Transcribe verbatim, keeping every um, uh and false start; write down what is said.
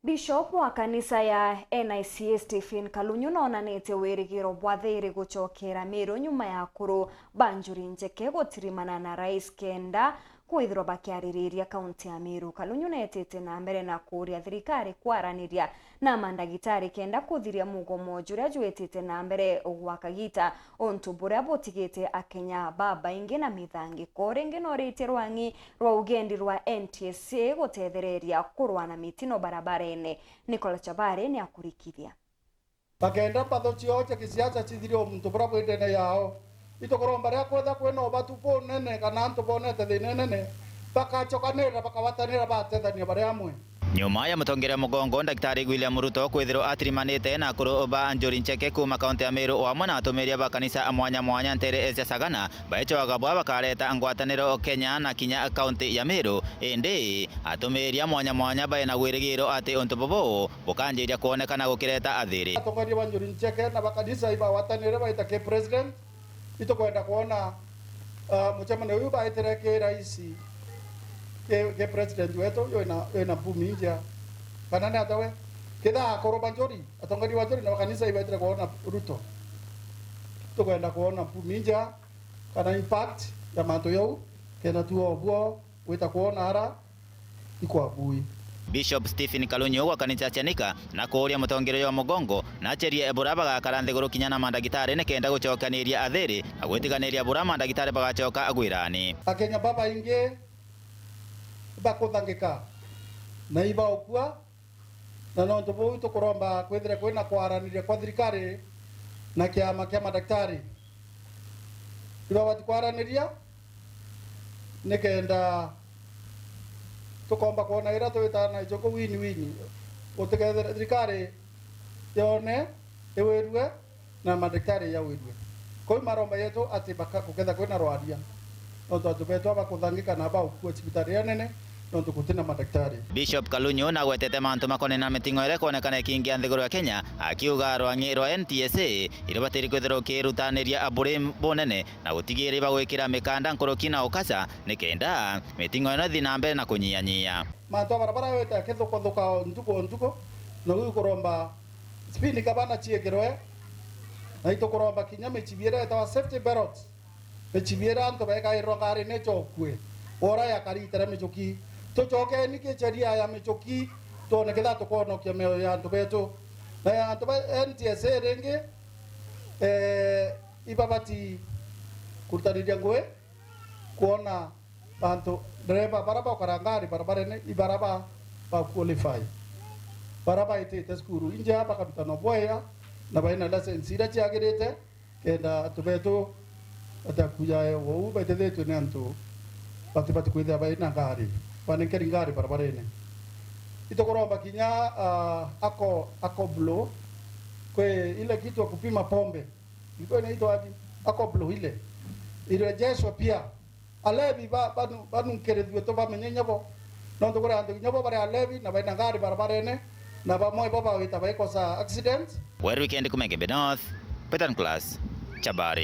Bishop wa kanisa ya N I C A Stephen Kalunyu noonanitie wirigiro bwa thiri gucokera Meru nyuma ya akuru ba Njuri Ncheke gutirimana na rais kenda kwithirwa bakiaririria kaunti ya Meru. Kalunyu neetite na mbere na kuuria thirikari kwaraniria na mandagitari kenda kuthiria mugomo juria jwitite na mbere gwa kagiita, untu buria butigite Akenya babaingi na mithangiko. Ringi nooritie rwang'i rwa ugendi rwa N T S A gutethereria kurwa na mitino barabarene. Nicholas Chabari niakurikithia. Bakenda mpatho ciao cia kisiasa cithirie o muntu buria bwi ndene yao. Itukuromba riria kwetha kwina ubatu bunene kana antu bonete thina inene, bakacokanirira, bakagwatanira, batethania bari amwe. Nyuma ya mutongeria mugongo Daktari William Ruto kwithirwa atirimanite na akuru ba Njuri Ncheke kuuma kaunti ya Meru o amwe na atumiria ba kanisa mwanya mwanya ntere cia Sagana, baicoaga bwa bakareta ngwataniro Kenya na kinya kaunti ya Meru. Indi atumiria mwanya mwanya baina wirigiro ati untu bubu bukanjiria kwonekana gukireta athiri. Atongoria ba Njuri Ncheke na ba kanisa ibagwatanire baita ki president, itukwenda kwona, ah, mucemanio uyu baitire ki rais, ki, ki president wetu uyu wina, wina mpumi njia, kana ni ata we? Kitha akuru ba Njuri, atongoria ba Njuri na ba kanisa ibaitire kwona Ruto, tukwenda kwona mpumi njia kana impact ya mantu jau, kenda tu obuo gwita kwona ara ikwabui. Bishop Stephen Kalunyu wa kanisa cia Nika na kuuria mutongeria wa mugongo na acherie bura bagakara nthiguru kinya na mandagitari nikenda gucokaniria athiri na gwitiganiria bura mandagitari bagacoka gwirani. Akenya babaingi bakuthangika na ibaukua, na nontu buu tukuromba kwithire kwina kwaraniria kwa thirikari na kiama kia madagitari. Ibabati kwaraniria nikenda tukomba kwona iria twitaga na ichungu win-win, gutikethire thirikari yone iwirue na madagitari yawirue. Kuu maromba yetu ati baka-, guketha kwina rwaria, nontu antu betu abakuthangika na abaukua cibitari iria nene, nontu gutina madagitari. Bishop Kalunyu nagwetete mantu makonene na miting'o iria ikwonekana ikiingia nthiguru ya Kenya, akiuga rwang'i rwa N T S A irubatiire kwithirwa ukirutaniria buri bunene na gutigiira ibagwikira mikanda nkuruki na ukaca, nikenda miting'o ino ithi na mbere na kunyiyanyia. Mantu a barabara yawite akithukuthuka o ntuku o ntuku, na riu ikuromba speed gavana ciikirwe, na itukuromba kinya michibi iria itawa safety belt, michibi iria antu beekairwa ngari nichokue, ora yakari itera michuki. Tuchokeni kicheria ya michuki, twone ketha tukwonokia mioyo ya antu betu. Na ya antu ba N T S A ringi, eh, ibabati kurutaniria ngui, kwona bantu, ndereba bara baukara ngari barabarene, i bara ba, ba qualify. Bara baitite cukuru injea, bakarutana bwega, na baina license iria ciagirite, kenda antu betu batakujae ou baitithitue ni antu batibati kwithira baina ngari, banenkeri ngari barabarene. Itukuromba kinya, ah, ako, ako blow, kwi ile kitu ya kupima pombe. Ilikuwa inaitwa aje? Ako blow ile. Irejeshwe pia. Alevi ba-, banu-, banunkerithue tu bamenye inya bo. Nontu kuri antu kinya bo bari alevi na baina ngari barabarene, na bamwe bo bawita baikosa accident. Weru Weekend Kumenge North, Peter Nicholas, Chabari.